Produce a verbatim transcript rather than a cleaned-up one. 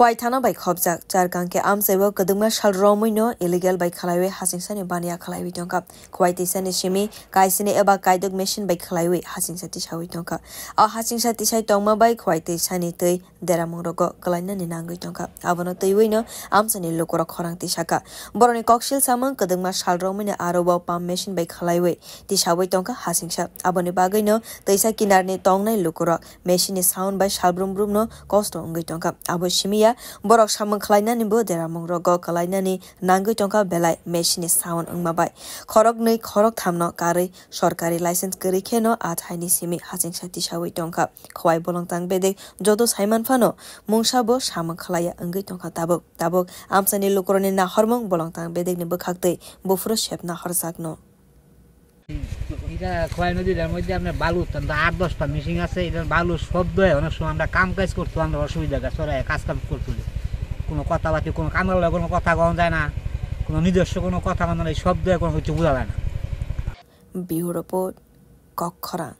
Khowai thana bai khopjak Charkang khe amchaibo kwdwkma sal romwi no illegal bai khlaiwi hachingsani baniya khlaiwi tongkha. Khowai twisani simi kaisini eba kaidok machine bai khlaiwi hachingsa tisawi tongkha. O hachingsa tisai tongma bai Khowai twisani twi deramung rogo kwlainani nangwi tongkha. Abono twiwi no amchaini lukurok khorang tisakha. Borokni koksil samung kwdwkma sal romwi no aro bo pump machine bai khlaiwi tisawi tongkha hachingsa. Aboni bagwi no twisa kinarni tongnai lukurok machine ni sound bai salbrum brum no kosto wngwi tongkha. Abo simiya borok samung khlainani bo deramung rogo kwlainani nangwi tongkha belai machine ni sound wngma bai. Khoroknwi khoroktham no karwi sorkari license kwrwi khe no a thai ni simi hachingsa tisawi tongkha. Khowai bolongtang bedek joto saiman phano mungsa bo samung khlaiya wngwi tongkha tabuk. Tabuk amchaini lukurokni nahormung bolongtang bedekni bwkhaktwi buphuru sep nahorjakno. এটা খোয়াই নদীর মধ্যে আপনার বালু অত্যন্ত আট দশটা মেশিন আছে। এটার বালু শব্দ হয়, অনেক সময় আমরা কাম কাজ করতে আমরা অসুবিধা হয়, চড়ায় কাজ কাম করতে হলে কোনো কথাবার্তা, কোনো কামলা কোনো কথা কওয়া যায় না, কোনো নিজস্ব কোনো কথা মানে এই শব্দ এখন হচ্ছে বোঝা যায় না। Bureau report, Kokkhorang.